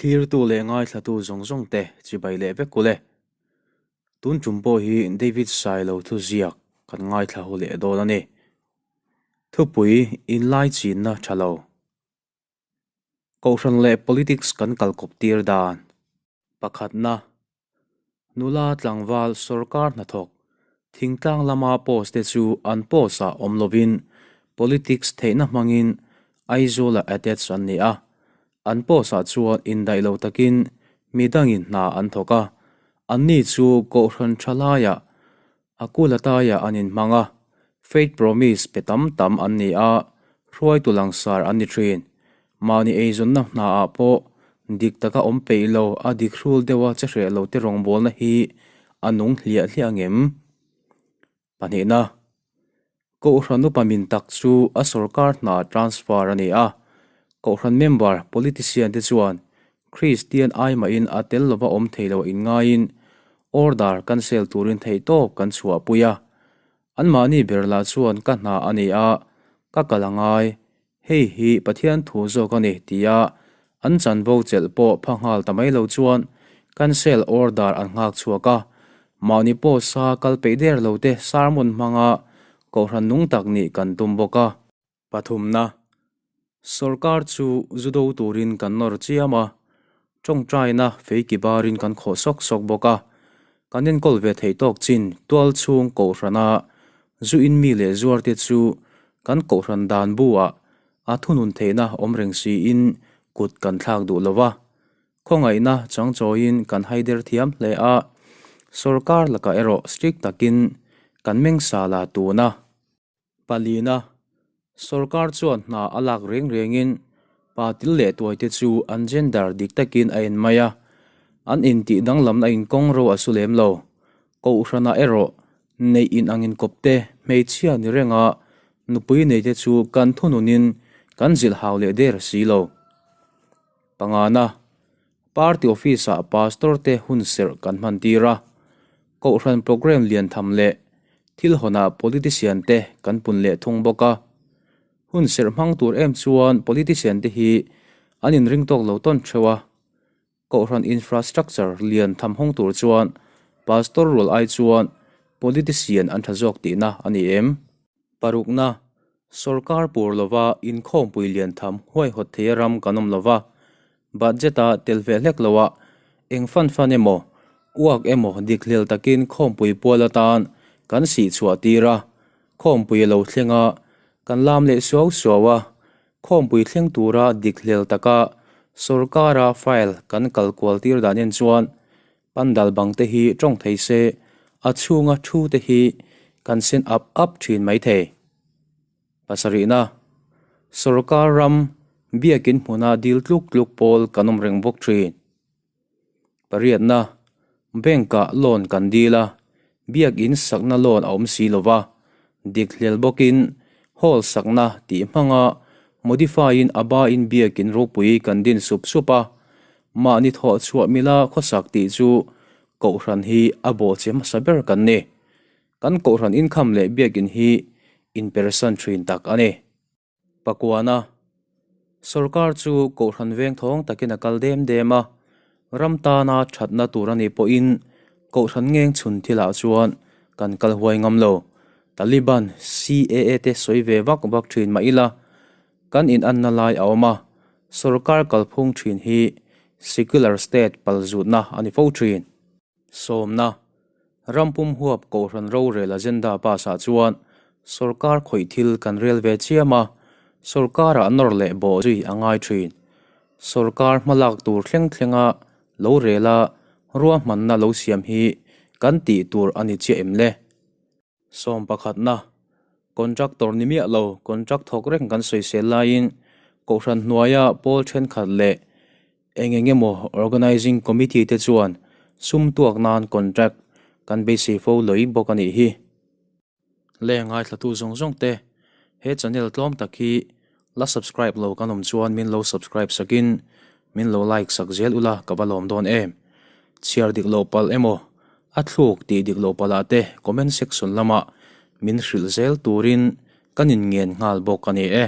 Thlirtu leh ngaithlatu zawng zawng te chibai leh vek ule. Tun tum pawh hi David Sailo thuziak kan ngaithla hu leh dawn a ni. Thupui inlaichinna tha lo. Kohhran leh politics kan kalkawp tir dan. Pakhatna, Nula tlangval sorkar hnathawk thingtlang lama post te chu an post ah awm lovin politics theihna hmangin Aizawl-ah attach an ni a. An post ah chuan indaih lo takin midangin hna an thawk a, anni chu Kohhran tha laiah A kul ataiah an inhmang a, faith promise pe tam tam an ni a, hruaitu langsar an ni thin. Mahni eizawnna hnaah pawh dik taka awm peih lo, a dik hrul deuha che hreh lo te rawngbawlna hi a nung hliah hliah angem? Pahnihna, Kohhran upa min tak chu a sorkar hna transfer a ni a, Kohhran member politician te chuan Kristian aimahin a tel lova awm thei lo inngaiin order cancel turin theihtawp kan chhuahpui a. Anmahni ber lah chuan ka hna a ni a, ka kal a ngai, hei hi Pathian thu zawk a ni tia an chanvo chelh pawh pha nghal ta mai lo chuan cancel order an nghak chhuak a. Mahni pawh sa kal peih der lo te sermon hmanga kohhran nung tak nih kan tum bawk a. Pathumna, Sorkar chu zu do turin kan nawr chiam a, tawngtaina feiki barin kan khawh sawk sawk bawk a, kan enkawl ve theih tawk chin tual chhung kohhrana zu in mi leh zuarte chu kan kohhran dan bu ah a thunun theihna awm reng siin kut kan thlak duh lo va, khawngaihna changchawiin kan haider thiam hle a, sorkar lakah erawh strict takin kan mengsa la tun a. Palina, Sorkar chuan hna a lak reng rengin pa til leh tuaite chu an gender dik takin a en mai a, an intih danglamna in kawng ro a su lem lo. Kohhranah erawh neih in ang inkawp te, hmeichhia ni renga nupui neite chu kan thununin kan zilh hau leh der si lo. Pangana, Party office-ah pastor te hun serh kan hman tir a, kohhran programme lian tham leh thil hawnah politician te kan pun leh thung bawk a. Hun serh hmang tur em chuan politician te hi an inring tawk lo tawn theuh a, kohhran infrastructure lian tham hawng tur chuan pastor rual ai chuan politician an tha zawk tihna a ni em? Parukna, Sorkar pur lova inkhawmpui lian tham huaihawt theia ram kan awm lova, budget-a tel ve hlek loah eng fan fan emaw, uak emaw dik hlel takin khawmpui pual atan kan sih chhuah tir a, khawmpui a lo thleng a, kan lam leh suau suau a, khawmpui thleng tura dik hlel taka sorkara file kan kal kual tir dan en chuan Pandal bang te hi tawng thei se, a chhunga thu te hi kan sen up up thin mai thei. Pasarihna, Sorkar ram biakin hmuna dil tluk tluk pawl kan awm reng bawk thin. Pariatna, Bank-ah loan kan dil a, biakin sakna loan a awm si lo va, dik hlel bawkin hall sakna tih hmanga modify-in a bain biakin ropui kan din sup sup a, Mahni thawh chhuah mila khawsak tih chu Kohhran hi a bawhchhe hmasa ber kan ni. Kan Kohhran inkham leh biakin hi inpersan thin tak a ni. Pakuana, Sorkar chu Kohhran veng thawng takin a kal dem dem a, ram tana thatna tur a nih pawhin Kohhran ngeng chhun thilah chuan kan kal huai ngam lo. Taliban, CAA te sawi ve vak vak thin mah ila, kan inanna lai a awm a, Sorkar kalphung thin hi secular state palzutna a ni fo thin. Sawmna, Rampum huap Kohhran rorel agenda pass ah chuan sorkar khawih thil kan rel ve chiam a, sorkarah nawr leh bawh zui a ngai thin. Sorkar hmalak tur thleng thlenga lo rela ruahmanna lo siam hi kan tih tur a ni chiah em le? Sawm pakhatna, Contractor ni miah lo, contract thawk reng kan sawisel laiin Kohhran hnuaia pawl thenkhat leh eng eng emaw Organising Committee te chuan sum tuak nan contract kan beisei fo lawih bawk a nih hi. Le ngaithlatu zawng zawng te, he channel tlawm tak hi la subscribe lo kan awm chuan min lo subscribe sakin min lo like sak zel ula ka va lawm dawn em. Chhiar dik loh palh emaw A thluk tih dik loh palh ah te comment section lamah min hrilh zel turin kan inngen nghal bawk a ni e.